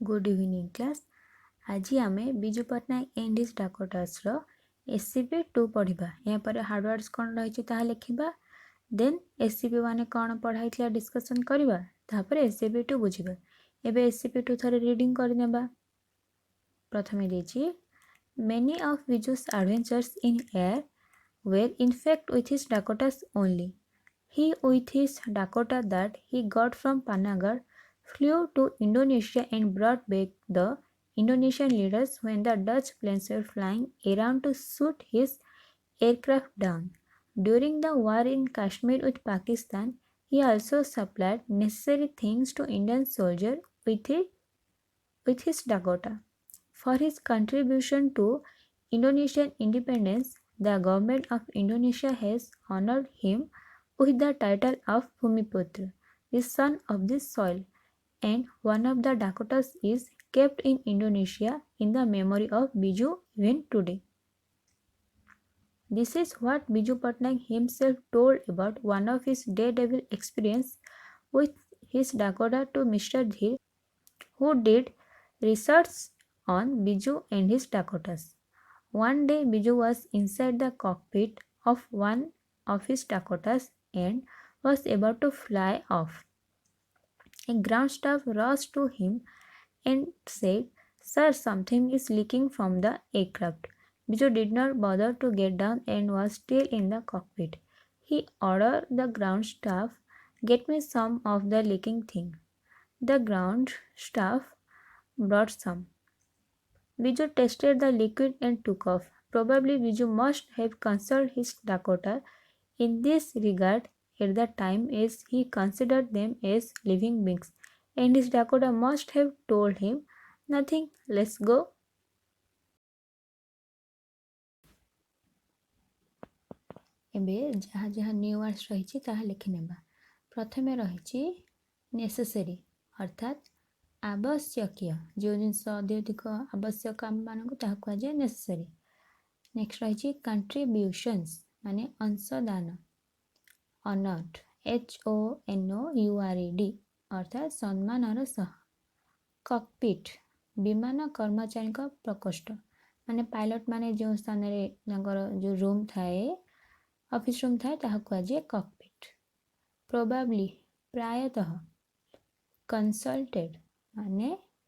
Good evening class. ଆଜି ଆମେ Biju Pattnaik and his ଡାକୋଟାସ୍ର SCP 2 ପଢ଼ିବା। ଏହାପରେ ହାର୍ଡ଼ୱାର୍ଡ଼ସ୍ କ'ଣ ରହିଛି ତାହା ଲେଖିବା। ଦେନ୍ SCP 1 କ'ଣ ପଢ଼ା ହେଇଥିଲା ଡିସ୍କସନ୍ କରିବା। ତାପରେ SCP 2 ବୁଝିବା। ଏବେ SCP 2 ଥରେ ରିଡ଼ିଂ କରିନେବା। ପ୍ରଥମେ ଦେଇଛି, Many of Biju's adventures in air were in fact with his Dakotas only. He, with his Dakota that he got from Panagarh, flew to Indonesia and brought back the Indonesian leaders when the Dutch planes were flying around to shoot his aircraft down. During the war in Kashmir with Pakistan, he also supplied necessary things to Indian soldiers with his Dakota. For his contribution to Indonesian independence, the government of Indonesia has honored him with the title of Bhumiputra, the son of the soil, and one of the Dakotas is kept in Indonesia in the memory of Biju even today. This is what Biju Patnaik himself told about one of his daredevil experience with his Dakota to Mr. Dhir, who did research on Biju and his Dakotas. One day, Biju was inside the cockpit of one of his Dakotas and was about to fly off. A ground staff rushed to him and said, "Sir, something is leaking from the aircraft." Biju did not bother to get down and was still in the cockpit. He ordered the ground staff, "Get me some of the leaking thing." The ground staff brought some. Biju tasted the liquid and took off. Probably Biju must have consulted his Dakota in this regard at the time, as he considered them as living beings, and his Dakota must have told him, "Nothing, let's go." ଏବେ ଯାହା ଯାହା new words ରହିଛି ତାହା ଲେଖିନେବା। ପ୍ରଥମେ ରହିଛି necessary, ଅର୍ଥାତ୍ ଆବଶ୍ୟକୀୟ। ଯେଉଁ ଜିନିଷ ଅଧିକ ଆବଶ୍ୟକ ଆମମାନଙ୍କୁ, ତାହାକୁ କୁହାଯାଏ ନେସେସରୀ। ନେକ୍ସଟ ରହିଛି କଣ୍ଟ୍ରିବ୍ୟୁସନ୍ସ, ମାନେ ଅଂଶଦାନ। Honoured, HONOURED, ଅର୍ଥାତ୍ ସମ୍ମାନର ସହ। କକପିଟ୍, ବିମାନ କର୍ମଚାରୀଙ୍କ ପ୍ରକୋଷ୍ଠ, ମାନେ ପାଇଲଟ ମାନେ ଯେଉଁ ସ୍ଥାନରେ ତାଙ୍କର ଯେଉଁ ରୁମ୍ ଥାଏ, ଅଫିସ୍ ରୁମ୍ ଥାଏ, ତାହାକୁ କୁହାଯାଏ କକପିଟ୍। ପ୍ରୋବାବ୍ଲି, ପ୍ରାୟତଃ। କନସଲ୍ଟେଡ୍, ମାନେ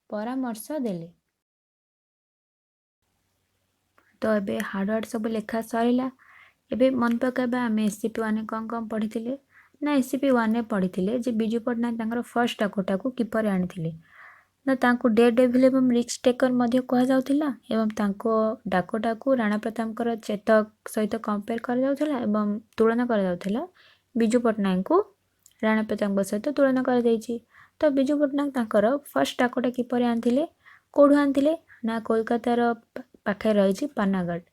ପରାମର୍ଶ ଦେଲେ। ତ ଏବେ ହାର୍ଡ଼ୱାର୍ଡ଼ ସବୁ ଲେଖା ସରିଲା। ଏବେ ମନେ ପକାଇବା, ଆମେ SCP 1 କ'ଣ କ'ଣ ପଢ଼ିଥିଲେ ନା, SCP 1ରେ ପଢ଼ିଥିଲେ ଯେ ବିଜୁ ପଟ୍ଟନାୟକ ତାଙ୍କର ଫର୍ଷ୍ଟ ଡାକୋଟାକୁ କିପରି ଆଣିଥିଲେ ନା, ତାଙ୍କୁ ଡେୟାର ଡେଭିଲ୍ ଏବଂ ରିସ୍କ ଟେକର୍ ମଧ୍ୟ କୁହାଯାଉଥିଲା ଏବଂ ତାଙ୍କ ଡାକୋଟାକୁ ରାଣା ପ୍ରତାପଙ୍କର ଚେତକ ସହିତ କମ୍ପେୟାର କରାଯାଉଥିଲା ଏବଂ ତୁଳନା କରାଯାଉଥିଲା। ବିଜୁ ପଟ୍ଟନାୟକଙ୍କୁ ରାଣା ପ୍ରତାପଙ୍କ ସହିତ ତୁଳନା କରାଯାଇଛି। ତ ବିଜୁ ପଟ୍ଟନାୟକ ତାଙ୍କର ଫର୍ଷ୍ଟ ଡାକୋଟା କିପରି ଆଣିଥିଲେ, କେଉଁଠୁ ଆଣିଥିଲେ ନା, କୋଲକାତାର ପାଖରେ ରହିଛି ପାନାଗଡ଼,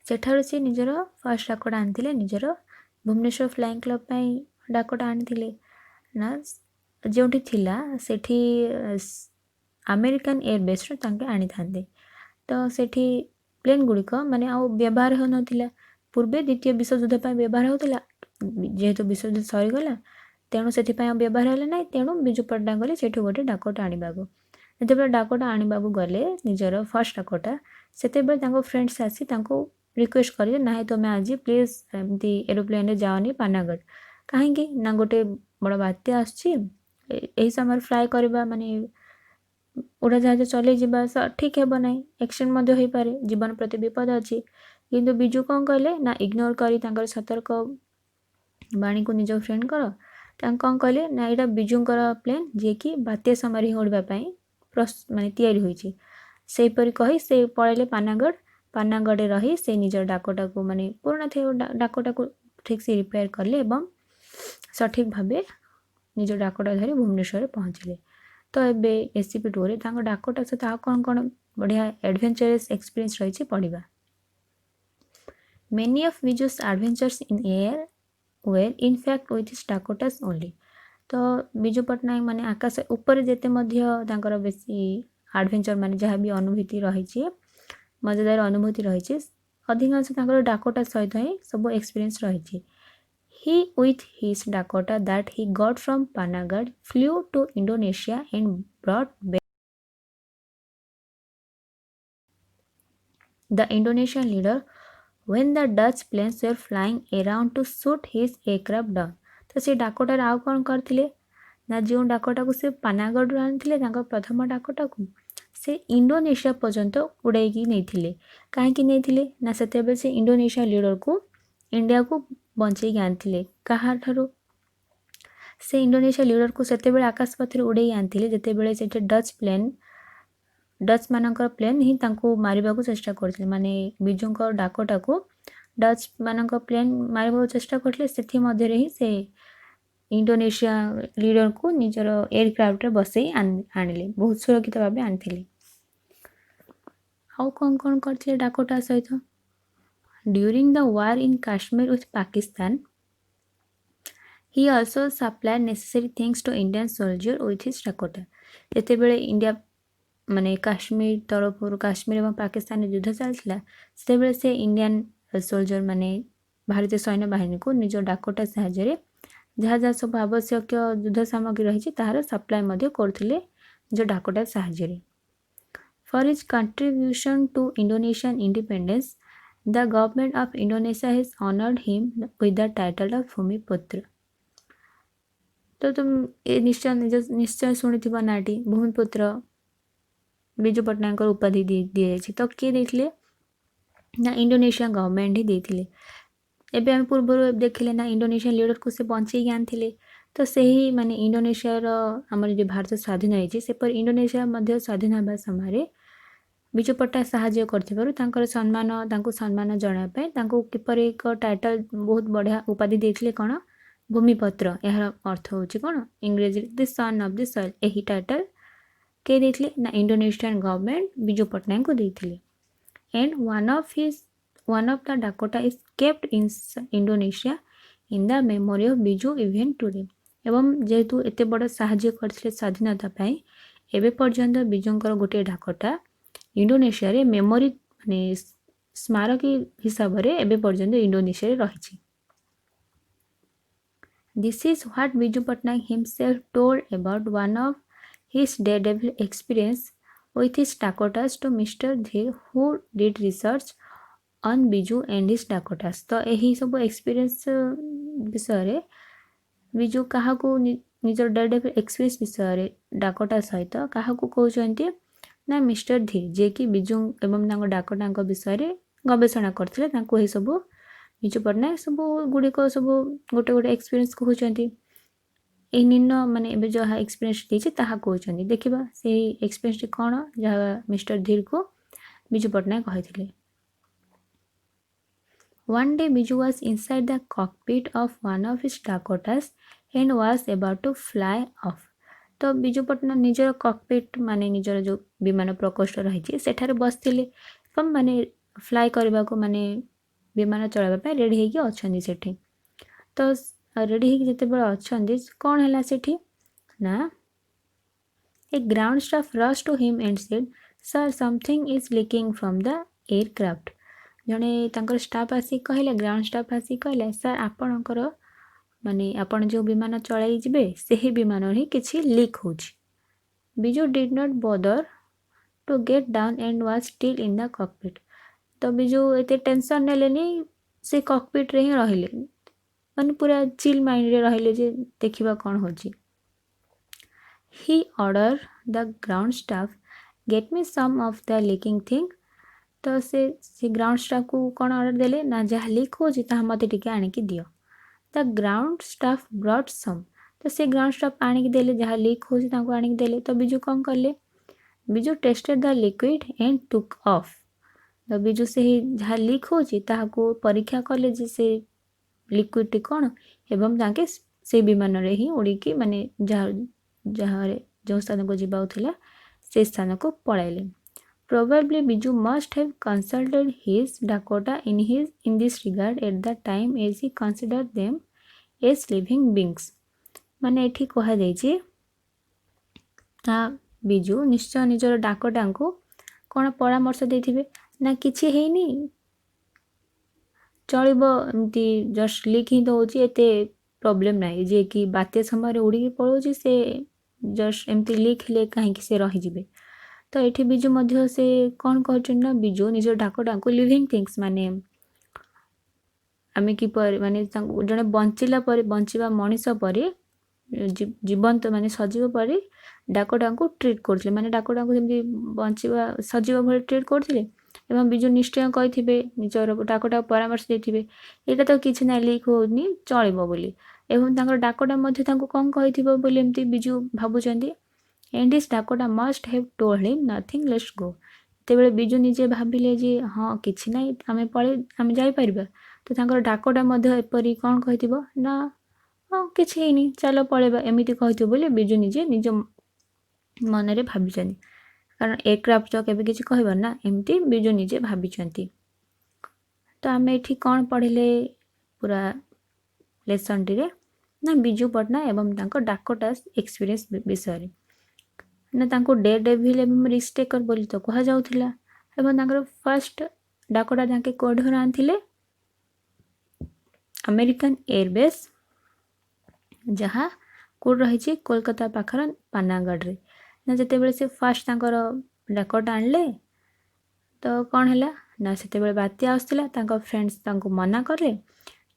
ସେଠାରୁ ସେ ନିଜର ଫାର୍ଷ୍ଟ ଡାକୋଟା ଆଣିଥିଲେ। ନିଜର ଭୁବନେଶ୍ୱର ଫ୍ଲାଇଂ କ୍ଲବ୍ ପାଇଁ ଡାକୋଟା ଆଣିଥିଲେ ନା, ଯେଉଁଠି ଥିଲା ସେଠି ଆମେରିକାନ୍ ଏୟାରବେସ୍ରୁ ତାଙ୍କେ ଆଣିଥାନ୍ତେ। ତ ସେଠି ପ୍ଲେନ୍ ଗୁଡ଼ିକ ମାନେ ଆଉ ବ୍ୟବହାର ହେଉନଥିଲା। ପୂର୍ବେ ଦ୍ୱିତୀୟ ବିଶ୍ୱଯୁଦ୍ଧ ପାଇଁ ବ୍ୟବହାର ହେଉଥିଲା। ଯେହେତୁ ବିଶ୍ୱଯୁଦ୍ଧ ସରିଗଲା, ତେଣୁ ସେଥିପାଇଁ ଆଉ ବ୍ୟବହାର ହେଲା ନାହିଁ। ତେଣୁ ବିଜୁ ପଟ୍ଟନାୟକ ଗଲେ ସେଠୁ ଗୋଟେ ଡାକୋଟା ଆଣିବାକୁ। ଯେତେବେଳେ ଡାକୋଟା ଆଣିବାକୁ ଗଲେ, ନିଜର ଫାର୍ଷ୍ଟ ଡାକୋଟା, ସେତେବେଳେ ତାଙ୍କ ଫ୍ରେଣ୍ଡସ୍ ଆସି ତାଙ୍କୁ ରିକ୍ୱେଷ୍ଟ କରିଲେ, ନାହିଁ, ତୁମେ ଆଜି ପ୍ଲିଜ୍ ଏମିତି ଏରୋପ୍ଲେନ୍ରେ ଯାଅନି ପାନାଗଡ଼। କାହିଁକି ନା, ଗୋଟେ ବଡ଼ ବାତ୍ୟା ଆସୁଛି। ଏହି ସମୟରେ ଫ୍ଲାଏ କରିବା, ମାନେ ଉଡ଼ାଜାହାଜ ଚଲେଇ ଯିବା ଠିକ୍ ହେବ ନାହିଁ। ଆକ୍ସିଡେଣ୍ଟ ମଧ୍ୟ ହୋଇପାରେ, ଜୀବନ ପ୍ରତି ବିପଦ ଅଛି। କିନ୍ତୁ ବିଜୁ କ'ଣ କହିଲେ ନା, ଇଗ୍ନୋର କରି ତାଙ୍କର ସତର୍କ ବାଣୀକୁ ନିଜ ଫ୍ରେଣ୍ଡଙ୍କର, ତାଙ୍କୁ କ'ଣ କହିଲେ ନା, ଏଇଟା ବିଜୁଙ୍କର ପ୍ଲେନ୍, ଯିଏକି ବାତ୍ୟା ସମୟରେ ହିଁ ଉଡ଼ିବା ପାଇଁ ମାନେ ତିଆରି ହୋଇଛି। ସେହିପରି କହି ସେ ପଳେଇଲେ ପାନାଗଡ଼। ପାନାଗଡ଼ରେ ରହି ସେ ନିଜ ଡାକୋଟାକୁ, ମାନେ ପୁରୁଣା ଥିବା ଡାକୋଟାକୁ ଠିକ୍ ସେ ରିପେୟାର କଲେ ଏବଂ ସଠିକ୍ ଭାବେ ନିଜ ଡାକୋଟା ଧରି ଭୁବନେଶ୍ୱରରେ ପହଞ୍ଚିଲେ। ତ ଏବେ SCP 2ରେ ତାଙ୍କ ଡାକୋଟା ସହିତ ଆଉ କ'ଣ କ'ଣ ବଢ଼ିଆ ଆଡ଼ଭେଞ୍ଚରସ୍ ଏକ୍ସପିରିଏନ୍ସ ରହିଛି ପଢ଼ିବା। Many of Biju's adventures in air were in fact with his Dakotas only. ତ ବିଜୁ ପଟ୍ଟନାୟକ ମାନେ ଆକାଶ ଉପରେ ଯେତେ ମଧ୍ୟ ତାଙ୍କର ବେଶୀ ଆଡ଼ଭେଞ୍ଚର, ମାନେ ଯାହା ବି ଅନୁଭୂତି ରହିଛି, ମଜାଦାର ଅନୁଭୂତି ରହିଛି, ଅଧିକାଂଶ ତାଙ୍କର ଡାକୋଟା ସହିତ ହିଁ ସବୁ ଏକ୍ସପିରିଏନ୍ସ ରହିଛି। He, with his Dakota that he got from Panagarh, flew to Indonesia and brought back the Indonesian leader when the Dutch planes were flying around to shoot his aircraft down. ତ ସେ ଡାକୋଟାରେ ଆଉ କ'ଣ କରିଥିଲେ ନା, ଯେଉଁ ଡାକୋଟାକୁ ସେ ପାନାଗଡ଼ରୁ ଆଣିଥିଲେ, ତାଙ୍କ ପ୍ରଥମ ଡାକୋଟାକୁ ସେ ଇଣ୍ଡୋନେସିଆ ପର୍ଯ୍ୟନ୍ତ ଉଡ଼େଇକି ନେଇଥିଲେ। କାହିଁକି ନେଇଥିଲେ ନା, ସେତେବେଳେ ସେ ଇଣ୍ଡୋନେସିଆ ଲିଡରକୁ ଇଣ୍ଡିଆକୁ ବଞ୍ଚେଇକି ଆଣିଥିଲେ। କାହାଠାରୁ? ସେ ଇଣ୍ଡୋନେସିଆ ଲିଡରକୁ ସେତେବେଳେ ଆକାଶ ପଥରେ ଉଡ଼େଇ ଆଣିଥିଲେ, ଯେତେବେଳେ ସେଠି ଡଚ୍ ପ୍ଲେନ୍, ଡଚ୍ ମାନଙ୍କର ପ୍ଲେନ୍ ହିଁ ତାଙ୍କୁ ମାରିବାକୁ ଚେଷ୍ଟା କରୁଥିଲେ। ମାନେ ବିଜୁଙ୍କ ଡାକୋଟାକୁ ଡଚ୍ ମାନଙ୍କ ପ୍ଲେନ୍ ମାରିବାକୁ ଚେଷ୍ଟା କରୁଥିଲେ। ସେଥିମଧ୍ୟରେ ହିଁ ସେ ଇଣ୍ଡୋନେସିଆ ଲିଡରକୁ ନିଜର ଏୟାରକ୍ରାଫ୍ଟରେ ବସେଇ ଆଣିଲେ, ବହୁତ ସୁରକ୍ଷିତ ଭାବେ ଆଣିଥିଲେ। ଆଉ କ'ଣ କ'ଣ କରିଥିଲେ ଡାକୋଟା ସହିତ? During the war in Kashmir with Pakistan, he also supplied necessary things to Indian soldier with his Dakota. ଯେତେବେଳେ ଇଣ୍ଡିଆ ମାନେ କାଶ୍ମୀର ତରଫରୁ କାଶ୍ମୀର ଏବଂ ପାକିସ୍ତାନରେ ଯୁଦ୍ଧ ଚାଲିଥିଲା, ସେତେବେଳେ ସେ ଇଣ୍ଡିଆନ୍ ସୋଲଜର ମାନେ ଭାରତୀୟ ସୈନ୍ୟବାହିନୀକୁ ନିଜ ଡାକୋଟା ସାହାଯ୍ୟରେ ଯାହା ଯାହା ସବୁ ଆବଶ୍ୟକୀୟ ଯୁଦ୍ଧ ସାମଗ୍ରୀ ରହିଛି, ତାହାର ସପ୍ଲାଏ ମଧ୍ୟ କରୁଥିଲେ ନିଜ ଡାକୋଟା ସାହାଯ୍ୟରେ। For his contribution to Indonesian independence, the government of Indonesia has honored him with the title of Bhumiputra. ତ ତୁମ ଏ ନିଶ୍ଚୟ ନିଜ ନିଶ୍ଚୟ ଶୁଣିଥିବ ନାଁଟି, ଭୂମିପୁତ୍ର ବିଜୁ ପଟ୍ଟନାୟକଙ୍କର ଉପାଧି ଦିଆଯାଇଛି। ତ କିଏ ଦେଇଥିଲେ ନା, ଇଣ୍ଡୋନେସିଆ ଗଭର୍ଣ୍ଣମେଣ୍ଟ ହିଁ ଦେଇଥିଲେ। ଏବେ ଆମେ ପୂର୍ବରୁ ଦେଖିଲେ ନା, ଇଣ୍ଡୋନେସିଆ ଲିଡରକୁ ସେ ବଞ୍ଚେଇକି ଆଣିଥିଲେ। ତ ସେହି ମାନେ ଇଣ୍ଡୋନେସିଆର, ଆମର ଯେଉଁ ଭାରତ ସ୍ୱାଧୀନ ହେଇଛି, ସେପରି ଇଣ୍ଡୋନେସିଆ ମଧ୍ୟ ସ୍ୱାଧୀନ ହେବା ସମୟରେ ବିଜୁ ପଟ୍ଟନାୟକ ସାହାଯ୍ୟ କରିଥିବାରୁ ତାଙ୍କର ସମ୍ମାନ, ତାଙ୍କୁ ସମ୍ମାନ ଜଣାଇବା ପାଇଁ ତାଙ୍କୁ କିପରି ଏକ ଟାଇଟଲ୍, ବହୁତ ବଢ଼ିଆ ଉପାଧି ଦେଇଥିଲେ। କ'ଣ? ଭୂମିପୁତ୍ର। ଏହାର ଅର୍ଥ ହେଉଛି କ'ଣ ଇଂରେଜୀରେ? The son of the soil. ଏହି ଟାଇଟଲ୍ କିଏ ଦେଇଥିଲେ ନା, ଇଣ୍ଡୋନେସିଆନ୍ ଗଭର୍ଣ୍ଣମେଣ୍ଟ ବିଜୁ ପଟ୍ଟନାୟକଙ୍କୁ ଦେଇଥିଲେ। And one of the Dakota is kept in Indonesia in the memory of Biju even today. ଏବଂ ଯେହେତୁ ଏତେ ବଡ଼ ସାହାଯ୍ୟ କରିଥିଲେ ସ୍ୱାଧୀନତା ପାଇଁ, ଏବେ ପର୍ଯ୍ୟନ୍ତ ବିଜୁଙ୍କର ଗୋଟିଏ ଡାକୋଟା ଇଣ୍ଡୋନେସିଆରେ ମେମୋରି ମାନେ ସ୍ମାରକୀ ହିସାବରେ ଏବେ ପର୍ଯ୍ୟନ୍ତ ଇଣ୍ଡୋନେସିଆରେ ରହିଛି। This is what Biju Patnaik himself told about one of his daredevil experience with his Dakotas to Mr. Dhir, who did research on Biju and his Dakotas. ତ ଏହି ସବୁ ଏକ୍ସପିରିଏନ୍ସ ବିଷୟରେ ବିଜୁ କାହାକୁ, ନିଜର ଡେୟାରଡେଭିଲ୍ ଏକ୍ସପିରିଏନ୍ସ ବିଷୟରେ ଡାକୋଟା ସହିତ କାହାକୁ କହୁଛନ୍ତି ନା, ମିଷ୍ଟର ଧୀର, ଯିଏକି ବିଜୁ ଏବଂ ତାଙ୍କ ଡାକୋଟାଙ୍କ ବିଷୟରେ ଗବେଷଣା କରିଥିଲେ, ତାଙ୍କୁ ଏହିସବୁ ବିଜୁ ପଟ୍ଟନାୟକ ସବୁ ଗୁଡ଼ିକ ସବୁ ଗୋଟେ ଗୋଟେ ଏକ୍ସପିରିଏନ୍ସ କହୁଛନ୍ତି। ଏହି ନିମ୍ନ ମାନେ ଏବେ ଯାହା ଏକ୍ସପିରିଏନ୍ସ ଦେଇଛି, ତାହା କହୁଛନ୍ତି। ଦେଖିବା ସେଇ ଏକ୍ସପିରିଏନ୍ସଟି କ'ଣ, ଯାହା ମିଷ୍ଟର ଧୀରକୁ ବିଜୁ ପଟ୍ଟନାୟକ କହିଥିଲେ। One day Biju was inside the cockpit of one of his Dakotas and was about to fly off. ତ ବିଜୁ ପଟ୍ଟନାୟକ ନିଜର କକପିଟ୍ ମାନେ ନିଜର ଯେଉଁ ବିମାନ ପ୍ରକୋଷ୍ଠ ରହିଛି, ସେଠାରେ ବସିଥିଲେ ଏବଂ ମାନେ ଫ୍ଲାଏ କରିବାକୁ, ମାନେ ବିମାନ ଚଳାଇବା ପାଇଁ ରେଡ଼ି ହେଇକି ଅଛନ୍ତି ସେଠି। ତ ରେଡ଼ି ହେଇକି ଯେତେବେଳେ ଅଛନ୍ତି, କ'ଣ ହେଲା ସେଠି ନା, a ground staff rushed to him and said, "Sir, something is leaking from the aircraft." ଜଣେ ତାଙ୍କର ଷ୍ଟାଫ୍ ଆସିକି କହିଲେ, ଗ୍ରାଉଣ୍ଡ ଷ୍ଟାଫ୍ ଆସିକି କହିଲେ, ସାର୍, ଆପଣଙ୍କର ମାନେ ଆପଣ ଯେଉଁ ବିମାନ ଚଳାଇ ଯିବେ, ସେହି ବିମାନରେ ହିଁ କିଛି ଲିକ୍ ହେଉଛି। Biju did not bother to get down and was still in the cockpit. ତ ବିଜୁ ଏତେ ଟେନସନ୍ ନେଲେନି, ସେ କକପିଟ୍ରେ ହିଁ ରହିଲେ, ମାନେ ପୁରା ଚିଲ୍ ମାଇଣ୍ଡରେ ରହିଲେ ଯେ ଦେଖିବା କ'ଣ ହେଉଛି। He ordered the ground staff, "Get me some of the leaking thing." ତ ସେ ଗ୍ରାଉଣ୍ଡ ଷ୍ଟାଫ୍କୁ କ'ଣ ଅର୍ଡ଼ର ଦେଲେ ନା, ଯାହା ଲିକ୍ ହେଉଛି ତାହା ମୋତେ ଟିକେ ଆଣିକି ଦିଅ। The ground staff brought some. ତ ସେ ଗ୍ରାଉଣ୍ଡ ଷ୍ଟାଫ୍ ଆଣିକି ଦେଲେ, ଯାହା ଲିକ୍ ହେଉଛି ତାଙ୍କୁ ଆଣିକି ଦେଲେ। ତ ବିଜୁ କ'ଣ କଲେ? Biju tested the liquid and took off. ତ ବିଜୁ ସେହି ଯାହା ଲିକ୍ ହେଉଛି ତାହାକୁ ପରୀକ୍ଷା କଲେ ଯେ ସେ ଲିକ୍ୱିଡ଼ଟି କ'ଣ ଏବଂ ତାଙ୍କେ ସେ ବିମାନରେ ହିଁ ଉଡ଼ିକି ମାନେ ଯାହା ଯାହାରେ ଯେଉଁ ସ୍ଥାନକୁ ଯିବାକୁ ଥିଲା, ସେ ସ୍ଥାନକୁ ପଳାଇଲେ। Probably Biju must have consulted his Dakota in this regard at the time, as he considered them as living beings. ମାନେ ଏଠି କୁହାଯାଇଛି ନା, ବିଜୁ ନିଶ୍ଚୟ ନିଜର ଡାକୋଟାଙ୍କୁ କ'ଣ ପରାମର୍ଶ ଦେଇଥିବେ ନା, କିଛି ହେଇନି, ଚଳିବ, ଏମିତି ଜଷ୍ଟ ଲିକ୍ ହିଁ ତ ହେଉଛି, ଏତେ ପ୍ରୋବ୍ଲେମ୍ ନାହିଁ। ଯିଏକି ବାତ୍ୟା ସମୟରେ ଉଡ଼ିକି ପଳାଉଛି, ସେ ଜଷ୍ଟ ଏମିତି ଲିକ୍ ହେଲେ କାହିଁକି ସେ ରହିଯିବେ? ତ ଏଠି ବିଜୁ ମଧ୍ୟ ସେ କ'ଣ କହିଛନ୍ତି ନା, ବିଜୁ ନିଜ ଡାକୋଟାକୁ ଲିଭିଂ ଥିଙ୍ଗସ୍, ମାନେ ଆମେ କିପରି ମାନେ ତାଙ୍କୁ ଜଣେ ବଞ୍ଚିଲା ପରି, ବଞ୍ଚିବା ମଣିଷ ପରି, ଜୀବନ୍ତ ମାନେ ସଜୀବ ପରି ଡାକୋଟାଙ୍କୁ ଟ୍ରିଟ୍ କରୁଥିଲେ। ମାନେ ଡାକୋଟାଙ୍କୁ ଯେମିତି ବଞ୍ଚିବା ସଜୀବ ଭଳି ଟ୍ରିଟ୍ କରୁଥିଲେ। ଏବଂ ବିଜୁ ନିଶ୍ଚୟ କହିଥିବେ, ନିଜର ଡାକୋଟାକୁ ପରାମର୍ଶ ଦେଇଥିବେ, ଏଇଟା ତ କିଛି ନାହିଁ, ଲିକ୍ ହେଉନି, ଚଳିବ ବୋଲି। ଏବଂ ତାଙ୍କର ଡାକୋଟା ମଧ୍ୟ ତାଙ୍କୁ କ'ଣ କହିଥିବ ବୋଲି ଏମିତି ବିଜୁ ଭାବୁଛନ୍ତି? And his Dakota must have told him, "Nothing, let's go." ଯେତେବେଳେ ବିଜୁ ନିଜେ ଭାବିଲେ ଯେ ହଁ, କିଛି ନାହିଁ, ଆମେ ପଳେଇ ଆମେ ଯାଇପାରିବା, ତ ତାଙ୍କର ଡାକୋଟା ମଧ୍ୟ ଏପରି କ'ଣ କହିଥିବ ନା, ହଁ, କିଛି ହେଇନି, ଚାଲ ପଳେଇବା, ଏମିତି କହିଥିବ ବୋଲି ବିଜୁ ନିଜେ ନିଜ ମନରେ ଭାବିଛନ୍ତି। କାରଣ ଏୟାରକ୍ରାଫ୍ଟ ତ କେବେ କିଛି କହିବନି ନା, ଏମିତି ବିଜୁ ନିଜେ ଭାବିଛନ୍ତି। ତ ଆମେ ଏଠି କ'ଣ ପଢ଼ିଲେ ପୁରା ଲେସନ୍ଟିରେ ନା, ବିଜୁ ପଟ୍ଟନାୟକ ଏବଂ ତାଙ୍କ ଡାକୋଟା ଏକ୍ସପିରିଏନ୍ସ ବିଷୟରେ। ନା, ତାଙ୍କୁ ଡେୟାର ଡେଭିଲ୍ ଏବଂ ରିସ୍କ ଟେକର୍ ବୋଲି ତ କୁହାଯାଉଥିଲା। ଏବଂ ତାଙ୍କର ଫାର୍ଷ୍ଟ ଡାକୋଟା ତାଙ୍କେ କେଉଁଠାରୁ ଆଣିଥିଲେ? ଆମେରିକାନ୍ ଏୟାରବେସ୍, ଯାହା କେଉଁଠି ରହିଛି? କୋଲକାତା ପାଖର ପାନାଗଡ଼ରେ। ନା, ଯେତେବେଳେ ସେ ଫାର୍ଷ୍ଟ ତାଙ୍କର ଡାକୋଟା ଆଣିଲେ, ତ କ'ଣ ହେଲା ନା, ସେତେବେଳେ ବାତ୍ୟା ଆସୁଥିଲା। ତାଙ୍କ ଫ୍ରେଣ୍ଡସ୍ ତାଙ୍କୁ ମନା କଲେ,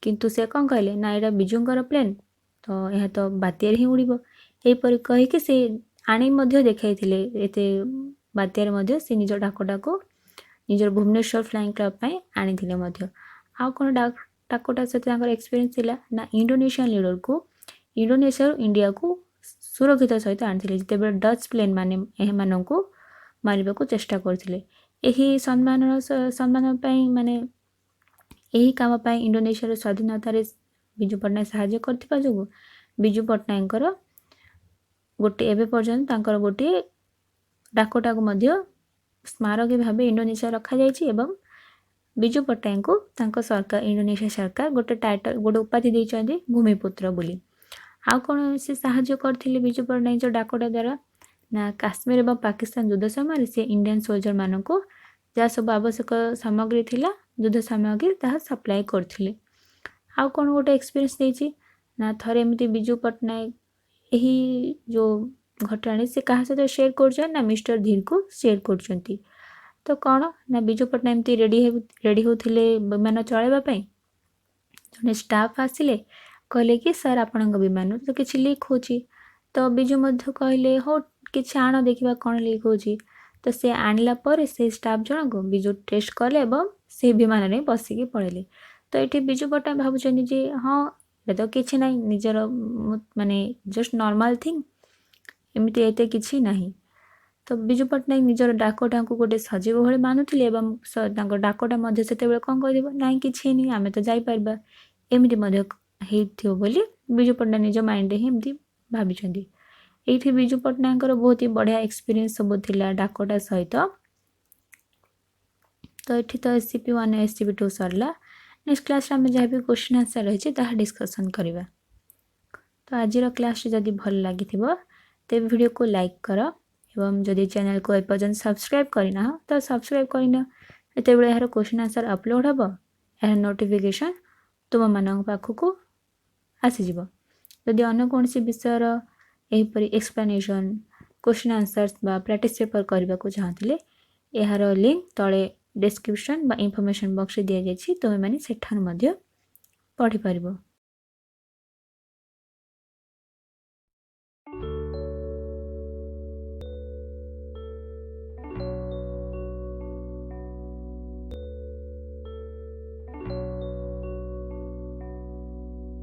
କିନ୍ତୁ ସେ କ'ଣ କହିଲେ ନା, ଏଇଟା ବିଜୁଙ୍କର ପ୍ଲେନ୍ ତ, ଏହା ତ ବାତ୍ୟାରେ ହିଁ ଉଡ଼ିବ। ଏହିପରି କହିକି ସେ ଆଣି ମଧ୍ୟ ଦେଖାଇଥିଲେ। ଏତେ ବାତ୍ୟାରେ ମଧ୍ୟ ସେ ନିଜ ଡାକୋଟାକୁ ନିଜର ଭୁବନେଶ୍ୱର ଫ୍ଲାଇଂ କ୍ଲବ୍ ପାଇଁ ଆଣିଥିଲେ ମଧ୍ୟ। ଆଉ କ'ଣ ଡାକୋଟା ସହିତ ତାଙ୍କର ଏକ୍ସପିରିଏନ୍ସ ଥିଲା ନା, ଇଣ୍ଡୋନେସିଆନ୍ ଲିଡରକୁ ଇଣ୍ଡୋନେସିଆରୁ ଇଣ୍ଡିଆକୁ ସୁରକ୍ଷିତ ସହିତ ଆଣିଥିଲେ, ଯେତେବେଳେ ଡଚ୍ ପ୍ଲେନ୍ ମାନେ ଏମାନଙ୍କୁ ମାରିବାକୁ ଚେଷ୍ଟା କରୁଥିଲେ। ଏହି ସମ୍ମାନ ପାଇଁ, ମାନେ ଏହି କାମ ପାଇଁ, ଇଣ୍ଡୋନେସିଆର ସ୍ୱାଧୀନତାରେ ବିଜୁ ପଟ୍ଟନାୟକ ସାହାଯ୍ୟ କରିଥିବା ଯୋଗୁଁ ବିଜୁ ପଟ୍ଟନାୟକଙ୍କର ଗୋଟେ ଏବେ ପର୍ଯ୍ୟନ୍ତ ତାଙ୍କର ଗୋଟିଏ ଡାକୋଟାକୁ ମଧ୍ୟ ସ୍ମାରକୀ ଭାବେ ଇଣ୍ଡୋନେସିଆ ରଖାଯାଇଛି। ଏବଂ ବିଜୁ ପଟ୍ଟନାୟକଙ୍କୁ ତାଙ୍କ ସରକାର, ଇଣ୍ଡୋନେସିଆ ସରକାର ଗୋଟେ ଟାଇଟଲ୍, ଗୋଟେ ଉପାଧି ଦେଇଛନ୍ତି ଭୂମିପୁତ୍ର ବୋଲି। ଆଉ କ'ଣ ସେ ସାହାଯ୍ୟ କରିଥିଲେ ବିଜୁ ପଟ୍ଟନାୟକ ଯେଉଁ ଡାକୋଟା ଦ୍ୱାରା ନା, କାଶ୍ମୀର ଏବଂ ପାକିସ୍ତାନ ଯୁଦ୍ଧ ସମୟରେ ସେ ଇଣ୍ଡିଆନ୍ ସୋଲଜରମାନଙ୍କୁ ଯାହା ସବୁ ଆବଶ୍ୟକ ସାମଗ୍ରୀ ଥିଲା, ଯୁଦ୍ଧ ସାମଗ୍ରୀ, ତାହା ସପ୍ଲାଏ କରୁଥିଲେ। ଆଉ କ'ଣ ଗୋଟେ ଏକ୍ସପିରିଏନ୍ସ ଦେଇଛି ନା, ଥରେ ଏମିତି ବିଜୁ ପଟ୍ଟନାୟକ ଏହି ଯେଉଁ ଘଟଣାଟି ସେ କାହା ସହିତ ସେୟାର କରୁଛନ୍ତି ନା, ମିଷ୍ଟର ଧୀରକୁ ସେୟାର କରୁଛନ୍ତି। ତ କ'ଣ ନା, ବିଜୁ ପଟ୍ଟନାୟକ ଏମିତି ରେଡ଼ି ହେଉଥିଲେ ବିମାନ ଚଳାଇବା ପାଇଁ। ଜଣେ ଷ୍ଟାଫ୍ ଆସିଲେ, କହିଲେ କି ସାର୍, ଆପଣଙ୍କ ବିମାନରୁ ତ କିଛି ଲିକ୍ ହେଉଛି। ତ ବିଜୁ ମଧ୍ୟ କହିଲେ, ହଉ, କିଛି ଆଣ, ଦେଖିବା କ'ଣ ଲିକ୍ ହେଉଛି। ତ ସେ ଆଣିଲା ପରେ ସେ ଷ୍ଟାଫ୍ ଜଣକ ବିଜୁ ଟେଷ୍ଟ କଲେ ଏବଂ ସେ ବିମାନରେ ବସିକି ପଳେଇଲେ। ତ ଏଠି ବିଜୁ ପଟ୍ଟନାୟକ ଭାବୁଛନ୍ତି ଯେ ହଁ, ଏଇଟା ତ କିଛି ନାହିଁ, ନିଜର ମାନେ ଜଷ୍ଟ ନର୍ମାଲ୍ ଥିଙ୍ଗ, ଏମିତି ଏତେ କିଛି ନାହିଁ। ତ ବିଜୁ ପଟ୍ଟନାୟକ ନିଜର ଡାକୋଟାକୁ ଗୋଟେ ସଜୀବ ଭଳି ମାନୁଥିଲେ ଏବଂ ତାଙ୍କ ଡାକୋଟା ମଧ୍ୟ ସେତେବେଳେ କ'ଣ କହିଥିବ, ନାଇଁ, କିଛି ହେଇନି, ଆମେ ତ ଯାଇପାରିବା, ଏମିତି ମଧ୍ୟ ହେଇଥିବ ବୋଲି ବିଜୁ ପଟ୍ଟନାୟକ ନିଜ ମାଇଣ୍ଡରେ ହିଁ ଏମିତି ଭାବିଛନ୍ତି। ଏଇଠି ବିଜୁ ପଟ୍ଟନାୟକଙ୍କର ବହୁତ ହି ବଢ଼ିଆ ଏକ୍ସପିରିଏନ୍ସ ସବୁ ଥିଲା ଡାକୋଟା ସହିତ। ତ ଏଠି ତ SCP 1, SCP 2 ସରିଲା। ନେକ୍ସଟ କ୍ଲାସ୍ରେ ଆମେ ଯାହା ବି କ୍ୱେଶ୍ଚିନ୍ ଆନ୍ସର୍ ରହିଛି, ତାହା ଡିସ୍କସନ୍ କରିବା। ତ ଆଜିର କ୍ଲାସ୍ଟି ଯଦି ଭଲ ଲାଗିଥିବ, ତେବେ ଭିଡ଼ିଓକୁ ଲାଇକ୍ କର ଏବଂ ଯଦି ଚ୍ୟାନେଲକୁ ଏପର୍ଯ୍ୟନ୍ତ ସବସ୍କ୍ରାଇବ୍ କରିନାହ, ତ ସବସ୍କ୍ରାଇବ୍ କରିନିଅ। ଯେତେବେଳେ ଏହାର କ୍ୱେଶ୍ଚିନ୍ ଆନ୍ସର୍ ଅପଲୋଡ଼ ହେବ, ଏହାର ନୋଟିଫିକେସନ୍ ତୁମମାନଙ୍କ ପାଖକୁ ଆସିଯିବ। ଯଦି ଅନ୍ୟ କୌଣସି ବିଷୟର ଏହିପରି ଏକ୍ସପ୍ଲାନେସନ୍, କ୍ୱେଶ୍ଚିନ୍ ଆନ୍ସର୍ସ ବା ପ୍ରାକ୍ଟିସ୍ ପେପର୍ କରିବାକୁ ଚାହୁଁଥିଲେ, ଏହାର ଲିଙ୍କ୍ ତଳେ ଡେସ୍କ୍ରିପସନ୍ ବା ଇନଫର୍ମେସନ୍ ବକ୍ସରେ ଦିଆଯାଇଛି। ତୁମେମାନେ ସେଠାରୁ ମଧ୍ୟ ପଢ଼ିପାରିବ।